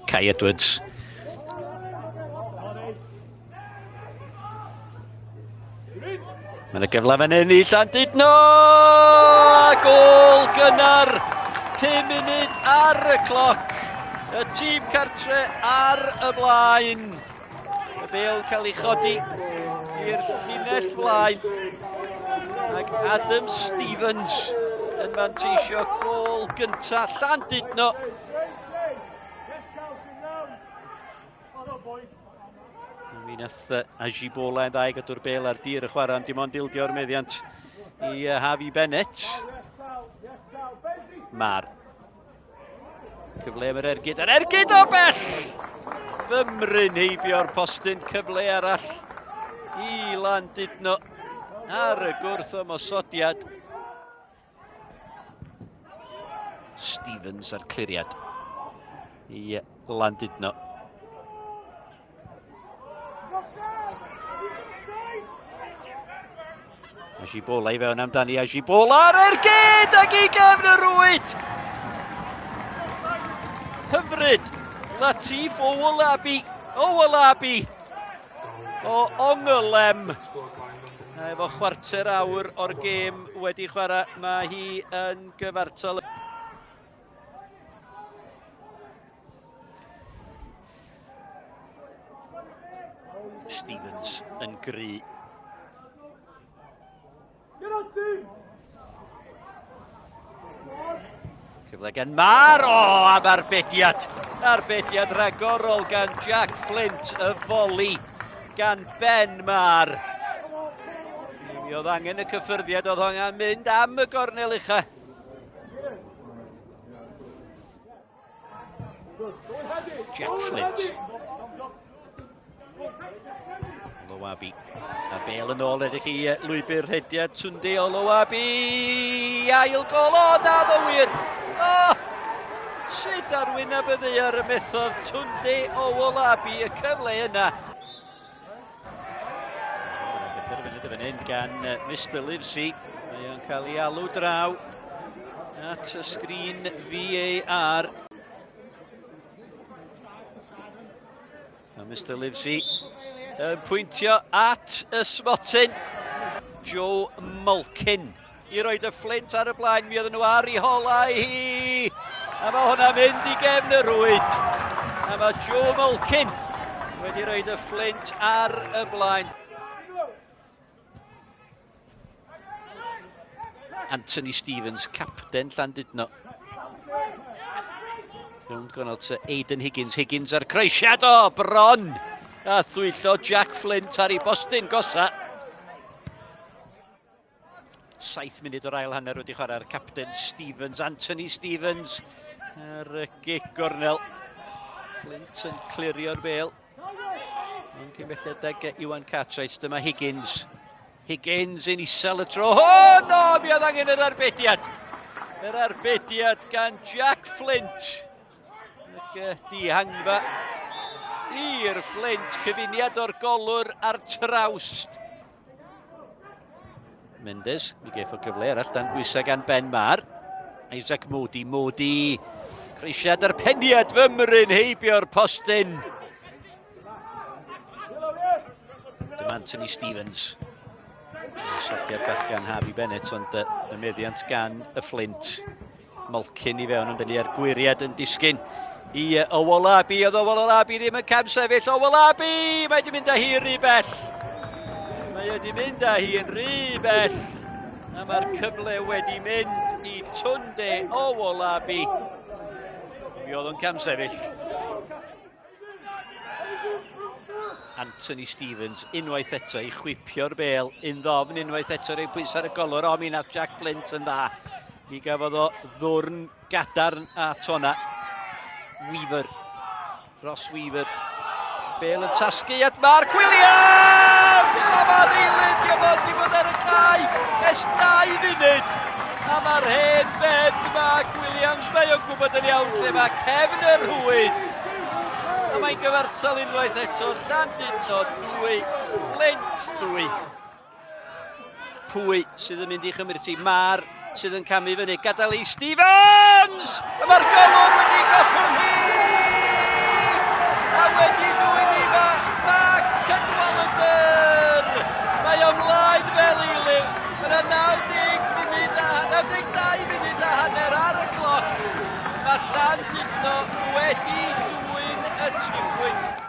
Kai Edwards. Mae yna gyfle fan hyn i Llandudno! A gol gynnar! 5 munud ar y cloc. Y tîm cartre ar y blaen. Y bel cael ei chodi i'r llinell flaen. Ac Adam Stevens yn manteisio gol gyntaf Llandudno. Mi nath Ajibola yn dda i gadw'r bel ar dir y chwarae, ond dim ond ildio'r meddiant i Harvey Bennett. Mar. Cyfle am yr ergyd, yr ergyd o bell! Fymryn heibio'r postyn, cyfle arall i Landudno ar y gwrth ymosodiad. Stevens a'r cliriad i Landudno. Ajibola i fewn amdani, Ajibola ar ergyd ac i gefn y rwyd! Hyfryd! Latif Owolabi, Owolabi o Ongylem. Efo chwarter awr o'r gêm wedi chwarae, mae hi yn gyfartal. Stevens yn gry. Cyfle gan Mar, o, am arbediad. Arbediad rhagorol gan Jack Flint, y foli gan Ben Mar. Mi oedd angen y cyffyrddiad, oedd angen mynd am y gornel ucha. Jack Flint. Loabi. A bel yn ôl edrych i lwybr rhediad Tunde o Loabi. Ail gol o na ddo wir. Oh! Sut ar wyneb y ddaear y methodd Tunde o Wolabi y cyfle yna. Benderfyniad y fan hyn gan Mr Livesey. Mae o'n cael ei alw draw at y sgrin VAR. Mae Mr Livesey yn pwyntio at y smotyn. Joe Mulkin i roed y Flint ar y blaen. Mi oedden nhw ar ei holau hi. A mae hwnna'n mynd i gefn y rwyd. A mae Joe Mulkin wedi roed y Flint ar y blaen. Anthony Stevens, capten Llandudno. Rownd gornel to Aidan Higgins. Higgins ar croesiad o bron! A thwyllo Jack Flint ar ei bostyn gosa. 7 munud o'r ail hanner wedi chwarae'r capten Stevens, Anthony Stevens ar y gic gornel. Flint yn clirio'r bel. Yn cyn belled ag Iwan Cartwright, dyma Higgins. Higgins yn isel y tro. O, oh, no, mi oedd angen yr arbediad. Yr arbediad gan Jack Flint. Ac uh, dihangfa i'r Flint, cyfuniad o'r golwr a'r trawst. Mendes, mi geiff o gyfle arall dan bwysau gan Ben Marr. Isaac Modi, Modi, croesiad ar peniad fymryn heibio'r postyn. Dyma Anthony Stevens. Sodiad bach gan Harvey Bennett, ond y meddiant gan y Flint. Malkin i fewn ond ni ar gwyriad yn disgyn i Owolabi. Oedd Owolabi ddim yn cam sefyll. Owolabi! Mae wedi mynd â hi rhy bell. Mae wedi mynd â hi yn rhy bell. A mae'r cyfle wedi mynd i Tunde Owolabi. Mi oedd o'n cam sefyll. Anthony Stevens unwaith eto i chwipio'r bel yn ddofn unwaith eto rei pwys ar y golwr o mi nath Jack Flint yn dda mi gafodd o ddwrn gadarn a tona Weaver Ross Weaver bel yn tasgu at Mark Williams a mae'r eilydd di fod di bod ar y cae ers 2 funud a mae'r hen ben Mark Williams mae o'n gwybod yn iawn lle mae cefn y rhwyd A mae'n gyfartal unwaith eto, Llandudno 2, Flint 2. Pwy sydd yn mynd i chymryd ti? Mae'r sydd yn camu fyny. Gadael i Stevens! A mae'r golwr wedi gollwng hi! A wedi dwyn i ma Mark Cadwaladr! Mae o mlaen fel eilydd. Mae yna 90 munud a 92 munud a hanner ar y cloc. Mae Llandudno wedi dwyn y triphwynt.